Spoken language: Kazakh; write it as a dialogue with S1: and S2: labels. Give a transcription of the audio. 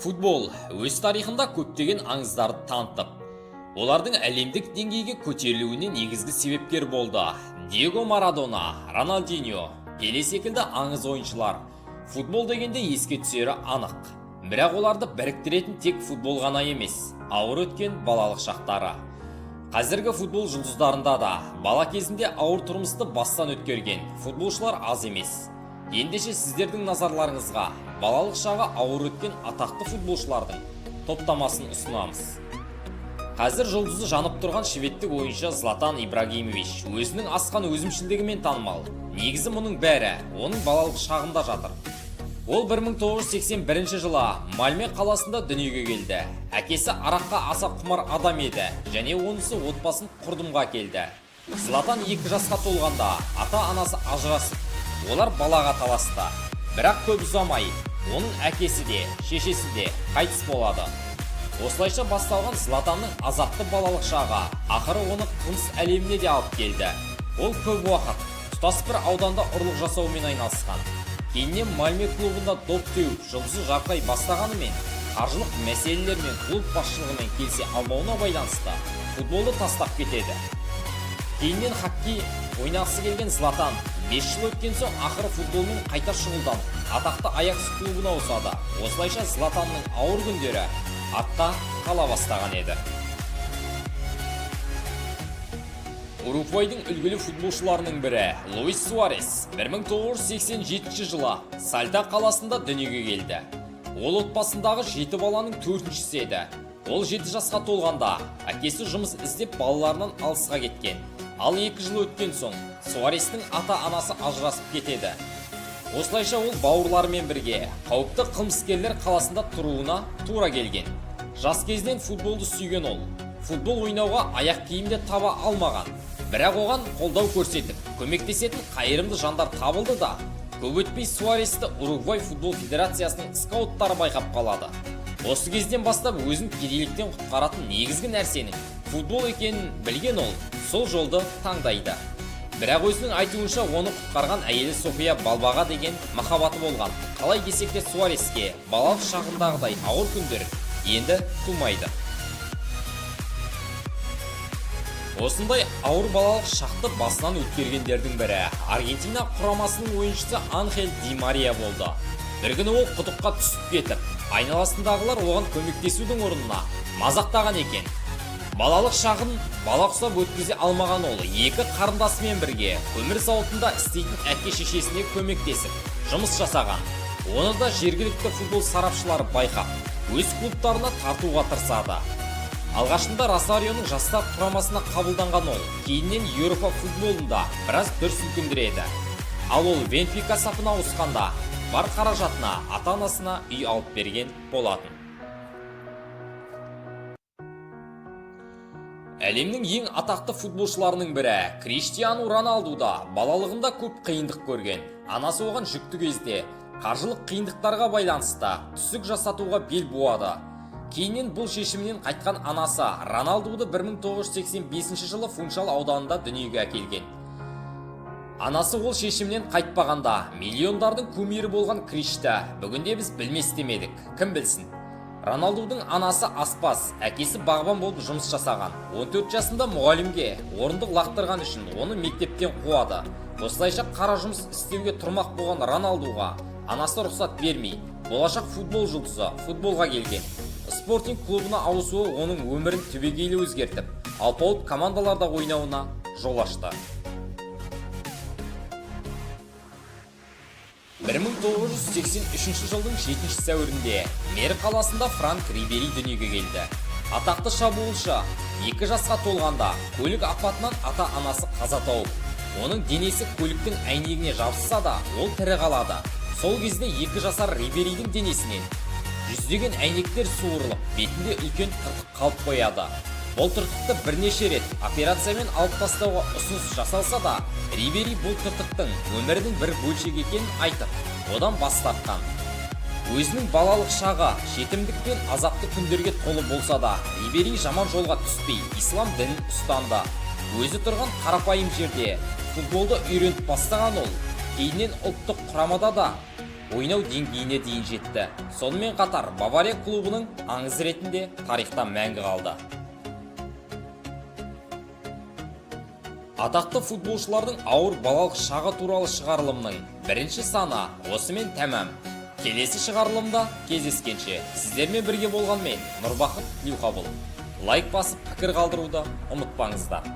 S1: Футбол өз тарихында көптеген аңыздарды танытып, олардың әлемдік деңгейге көтерілуіне негізгі себепкер болды. Диего Марадона, Роналдиньо, Пеле секілді аңыз ойыншылар футбол дегенде еске түсері анық. Бірақ оларды біріктіретін тек футбол ғана емес, ауыр өткен балалық шақтары. Қазіргі футбол жұлдыздарында да бала кезінде ауыр тұрмысты бастан өткерген футболшылар аз емес. Ендеше сіздердің назарларыңызға балалық шағы ауыр өткен атақты футболшылардың топтамасын ұсынамыз. Қазір жұлдызы жанып тұрған шведтік ойыншы Златан Ибрагимович өзінің асқан өзімшілдігімен танымал. Негізі мұның бәрі оның балалық шағында жатыр. Ол 1981 жылы Мальме қаласында дүниеге келді. Әкесі араққа аса құмар адам еді және онысы отбасын құрдымға әкелді. Златан 2 жасқа толғанда ата-анасы ажырасып, олар балаға таласты. Бірақ көп ұзамай оның әкесі де, шешесі де қайтыс болады. Осылайша басталған Златанның азапты балалық шағы ақыры оны қылмыс әлеміне де алып келді. Ол көп уақыт тұтас бір ауданда ұрлық жасаумен айналысқан. Кейіннен Мальме клубында доп теуіп, жұлдызы жарқырай бастағанымен, қаржылық мәселелер мен клуб басшылығымен келісе алмауына байланысты футболды тастап кетеді. Кейіннен хоккей ойнағысы келген Златан 5 жыл өткен соң ақыры футболмен қайта шұғылданып, атақты Аякс клубына ауысады. Осылайша Златанның ауыр күндері артта қала бастаған еді. Уругвайдың үлгілі футболшыларының бірі Луис Суарес 1987 жылы Сальта қаласында дүниеге келді. Ол отбасындағы 7 баланың төртіншісі еді. Ол 7 жасқа толғанда әкесі жұмыс іздеп балаларынан алысқа кеткен. Ал 2 жыл өткен соң Суарестің ата-анасы ажырасып кетеді. Осылайша ол бауырларымен бірге қауіпті қылмыскерлер қаласында тұруына тура келген. Жас кезінен футболды сүйген ол футбол ойнауға аяқ киім де таба алмаған. Бірақ оған қолдау көрсетіп, көмектесетін қайырымды жандар табылды да, көп өтпей Суаресті Уругвай футбол федерациясының скауттары байқап қалады. Осы кезден бастап өзін кедейліктен құтқаратын негізгі нәрсенің футбол екенін білген ол сол жолды таңдайды. Бірақ өзінің айтуынша оны құтқарған әйелі София Балбаға деген махаббаты болған. Қалай десек те Суареске балалық шағындағыдай ауыр күндер енді тумайды. Осындай ауыр балалық шақты басынан өткергендердің бірі Аргентина құрамасының ойыншысы Анхель Ди Мария болды. Бір күні ол құдыққа түсіп кетіп, айналасындағылар оған көмектесудің орнына мазақтаған екен. Балалық шағын бала құсап өткізе алмаған ол екі қарындасымен бірге көмір зауытында істейтін әке шешесіне көмектесіп жұмыс жасаған. Оны да жергілікті футбол сарапшылары байқап, өз клубтарына тартуға тырысады. Алғашында Росарионың жастар құрамасына қабылданған ол, кейіннен Еуропа футболында біраз дүр сілкіндіреді. Ал ол Бенфика сапына ауысқанда бар қаражатына ата-анасына үй алып берген болатын. Әлемнің ең атақты футболшыларының бірі Криштиану Роналду да балалығында көп қиындық көрген. Анасы оған жүкті кезде қаржылық қиындықтарға байланысты түсік жасатуға бел буады. Кейіннен бұл шешімінен қайтқан анасы Роналдуды 1985 жылы Фуншал ауданында дүниеге әкелген. Анасы ол шешімінен қайтпағанда миллиондардың кумирі болған Кришті бүгінде біз білмес демедік, кім білсін. Роналдудың анасы аспаз, әкесі бағбан болып жұмыс жасаған. 14 жасында мұғалімге орындық лақтырған үшін оны мектептен қуады. Осылайша қара жұмыс істеуге тұрмақ болған Роналдуға анасы рұқсат бермей, болашақ футбол жұлдызы футболға келген. Спортинг клубына ауысуы оның өмірін түбегейлі өзгертіп, алпауыт командаларда ойнауына жол ашты. 1983 жылдың 7 сәуірінде Мер қаласында Франк Рибери дүниеге келді. Атақты шабуылшы 2 жасқа толғанда көлік апатынан ата-анасы қаза тауып, оның денесі көліктің әйнегіне жабысса да, ол тірі қалады. Сол кезде 2 жасар Риберидің денесінен жүздеген әйнектер суырылып, бетінде үлкен тыртық қалып қояды. Бұл тыртықты бірнеше рет операциямен алып тастауға ұсыныс жасалса да, Рибери бұл тыртықтың өмірінің бір бөлшегі екенін айтып, одан бас тартқан. Өзінің балалық шағы жетімдік пен азапты күндерге толы болса да, Рибери жаман жолға түспей, ислам дінін ұстанды. Өзі тұрған қарапайым жерде футболды үйреніп бастаған ол, кейіннен ұлттық құрамада да ойнау деңгейіне дейін жетті. Сонымен қатар Бавария клубының аңыз ретінде тарихта мәңгі қалды. Атақты футболшылардың ауыр балалық шағы туралы шығарылымның бірінші саны осымен тәмам. Келесі шығарылымда кездескенше, сіздермен бірге болған мен, Нұрбақыт Тілеуқабыл. Лайк басып, пікір қалдыруды ұмытпаңыздар.